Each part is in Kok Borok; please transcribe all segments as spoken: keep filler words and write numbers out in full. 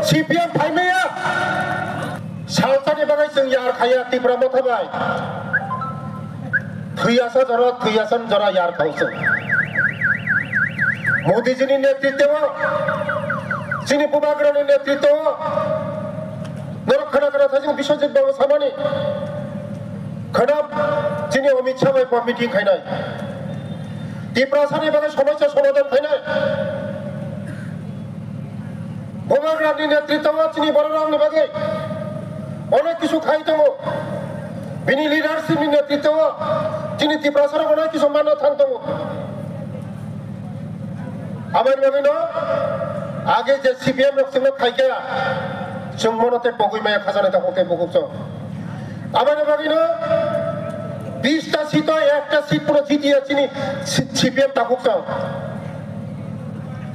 C P M phaimaya. Salsani bagwi chwng yar khaya Tipra Motha bai. Thwiyasa jora, thwiyasa jora yar khao chwng. Modi jini netritwo, chini Bubagrani netritwo, norok khana khana thajing Biswajit Babu samani. Khana chini Amit Shah bai bo meeting khainai. Tiprasani bagwi somosya somadhan khainai. Bubagrani netritwo chini bororokni bagwi onek kisu khai tongo. Bini leadership ni netritwo chini Tiprasarok onek kisu manna thang tongo. Aboni bagwino age je C P M rok chwngno khaikha, chwng mono tei pogwi maya khajani takhuk tei bukhuk chwng. Aboni bagwino bista seat o ekta seat puno jitiya chini C-, C P M takhuk chwng.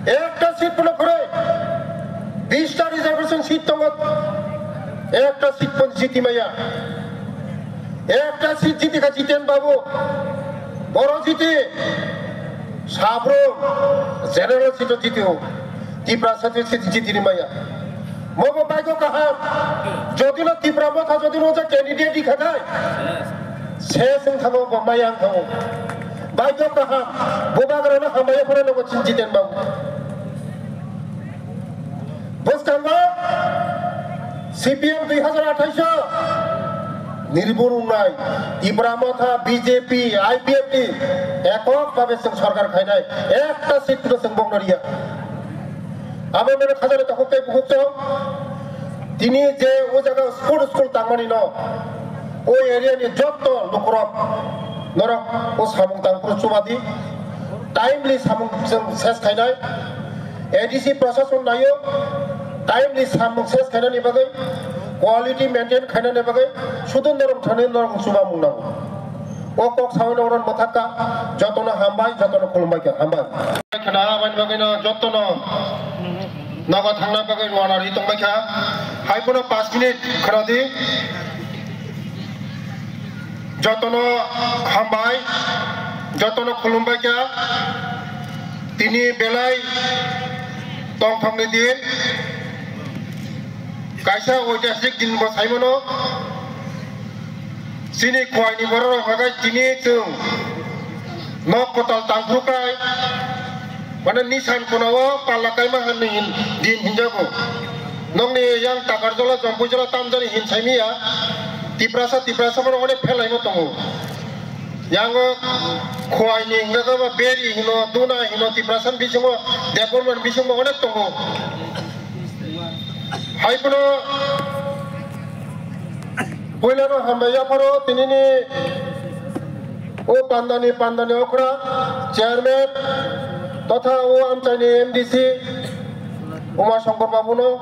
Ekta seat puno khoroi, bista reservation seat tongo, ekta seat pun jiti maya. Ekta seat jiti kha Jiten Babu, boro jiti, sabro general seat o jiti o, Tiprasa seat jiti ni maya. Mobo baigo kaham, jodi no Tipra Motha jodi no ja candidate di khatai, ses wng thango bo maya wng thango. Baigo kaham, Bubagrano hambai phano nogo Jiten Babu. Bwskango C P M dui hazar athais o nirbhul wngnai Tipra Motha, B J P, I P F T ekok babe chwng sorkar khainai, ekta seat no chwng bokno riya. Abo mene khajani takhuk tei bukhuk chwng tini je o jaga school school tangmani no, o area ni jotto lukurok norok o samung tangphuru chubadi, timely samung chwng ses khainai. A D C prosason naio, timely samung ses khainani bagwi, quality maintain khainani bagwi, sudu norok thani norok chubamung nango. O kok sawi norok mwthakka, jotono hambai, jotono khulumbai kha, hambai. Khna abani bagwino jotono nogo thangna bagwi rwna ri tongbai kha. Hai phano panch minute khna di. Jotono hambai, jotono khulumbai kha. Tini belai tongthokni din. Kaisa oitihasik din bo saimano. Chini khwai ni borok rok hagai tini chwng nok kwtal tangphru kai, mane nisan khuna o palla kaima hinwi hin, din hinjago. Nokni yang Takarjala, Jampuijala tamjani hin saimiya, Tiprasa, Tiprasa bono onek phelaima tongo. Yango khwai ni hingka khe ba beri hino, duna hino, Tiprasa ni bisingo, Debbarma ni bisingo onek tongo. Hai phano puilano hambai yapharo tinini o pandani, pandani okra chairman totha o amchaini M D C Uma Shankar Babuno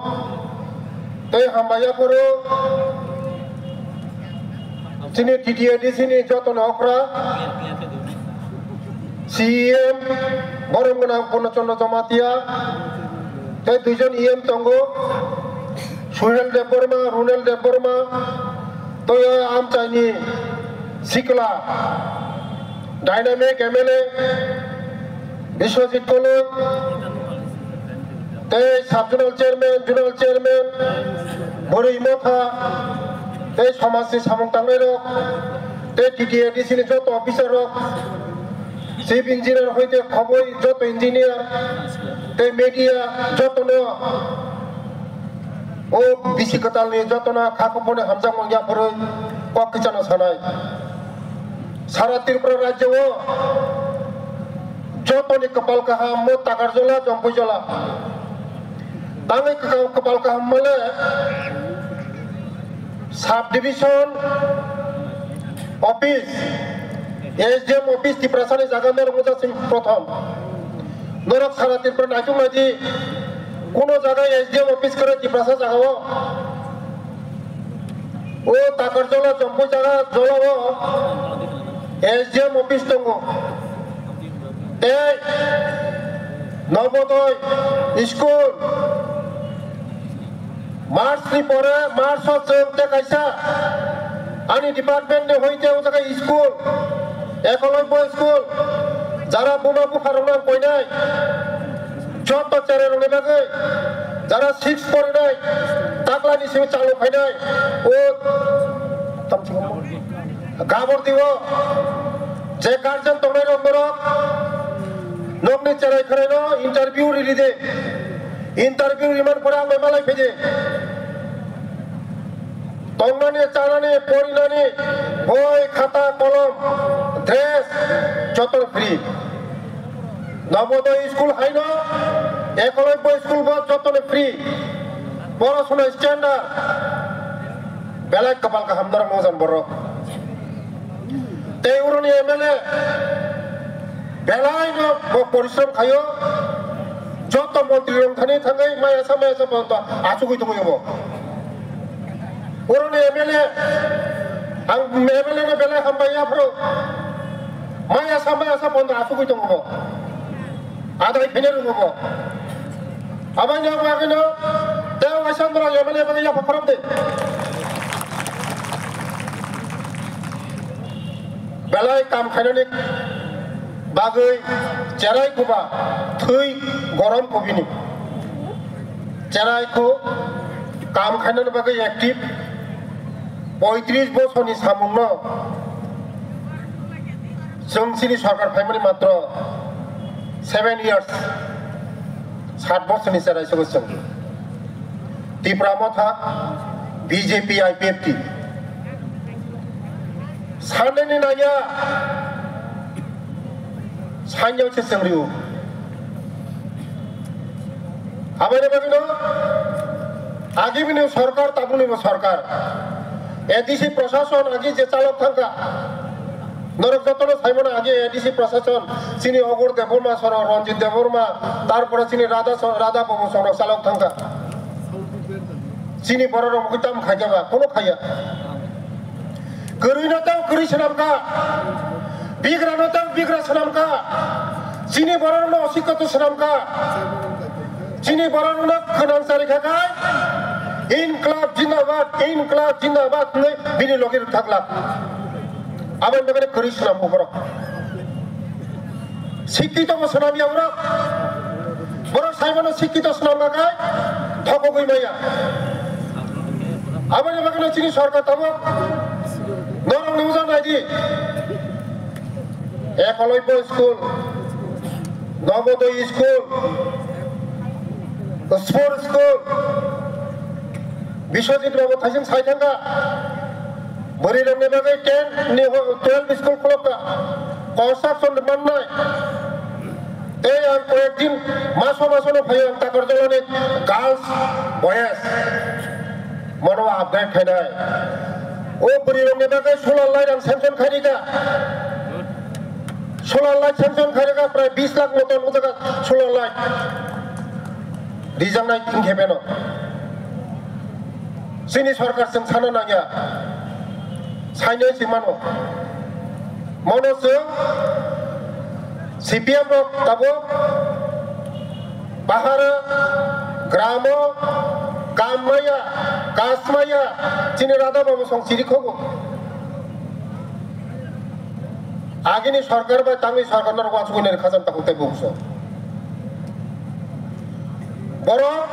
tei hambai yapharo chini T T A D C ni jotono okra. C E M, borom gwnang Purno Chandra Jamatia, tei duijon E M tongo, Sunil Debbarma, Runil Debbarma, tei amchaini sikla, dynamic M L A, Biswajit Koloi, tei sub zonal chairman, zonal chairman, Bwrwi Motha, tei somajni samung tangnai rok, tei T T A D C ni joto officer rok, chief engineer hoite khoboi joto engineer, tei media jotono o bisi kwtalni jotono kha kuphurni hamjakmung yapharwi kok kichano sanai. Sara Tripura rajyo o jotoni kwpal kaham mo Takarjala, Jampuijala. Tangwi kwkang kwpal kaham male sub division office, S D M office Tiprasani jaga norok wngjaksing prothom. Norok sara Tripura naituk naidi, kuno jaga S D M office kwrwi Tiprasa jaga o. O Takarjala Jampui jaga jora o S D M office tongo. Tei Nobodoy school March ni pore, March o chwng tei kaisa ani department ni hoite o jaga school, Ekolobya school, jara buma bupha rokno ang koinai, joto cherai rokni bagwi Jara six porinai, taklani simi chalu phainai, o tamchiko gabor dibo, je guardian tongnai rok borok, nokni cherai khwraino interview riri de, interview riman pore ang bai malai phai de. Tongnani, chanani, porinani, boi, khata, kolom, dress, joto free. Navodaya school haino, Ekalobya school bo jotono free. Porasona standard. Belai kapal kaham norok mojan borok. Tei uroni M L A belai no bo porishrom khaio. Joto montri rok thani thangwi maya sa maya sa ponto achugwi tongwi bo. Uroni M L A, ang M L A no belai hambai ya phro. Maya sa maya sa ponto achugwi tongo bo. Adai phene rungo bo. Abang ya bagino, teo waisa mura M L A bagino ya phakram de. Belai kam khainani bagwi cherai kuba thwi gorom kubini. Cherai ku kam khainani bagwi active poitris bosorni samungno chwng chini sorkar phaimani matro seven years, sat bosorni cherai sugo chwng. Tipra Motha, B J P, I P F T. Sanani nanya, sanyao se chwng rio. Aboni bagwino, agibini sorkar, tabukni bo sorkar. A D C prosason agi je chalok thangkha, norok jotono saimano agi A D C prosason, chini Ogur Debbarma soro, Ranjit Debbarma, tarpore chini Radha so-, Radha Babu soro chalok thangkha. Chini bororok mukui tam khaikha ba, kono khaiya. Kwrwino tang kwrwi swnamkha, bigrano tang bigra swnamkha, chini bororokno osikkoto swnamkha, chini bororokno khwnang chari kha khai, "Inklab jindabad, Inklab jindabad" hwnwi bini logi rwkha glak. Aboni bagwi kwrwi swnamkha borok. Sikkito bo swnam ya borok. Borok saimano sikkito swnam bakai thokogwi maya. Aboni bagwino chini sorkar tabuk norok ni uja naidi. Ekalobya school, Navodaya school, sport school, Biswajit babu thaising sai thangkha. Bwrwi rokni bagwi ten ni ho-, twelve school khulokha. Construction mannai. Tei ang koyek din maso maso no phaio ang Takarjalani girls, boys. Mono upgrade khainai. O bwrwi rokni bagwi solar light ang sanction khairika. Solar light sanction khairika prai bis lakh moton o jaga solar light. Rijaknai thing khe beno. Chini sorkar chwng sana nangya. Sainai si mano. Mono chwng C P M rok tabuk bahara, gramo, kam maya, kas maya, chini Radha Babu song chiri khogo. Agini sorkar bai tangwi sorkar norok wansugwi nai khajam takhuk tei bukso. Borok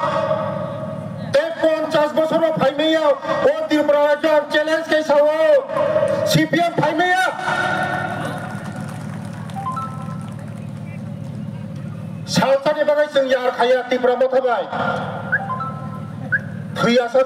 tei ponchas bosor bo phaimaya o Tripura rajyo ang challenge khe sao, C P M phaimaya. Salsani bagwi chwng yar khaya Tipra Motha bai. Thwi asa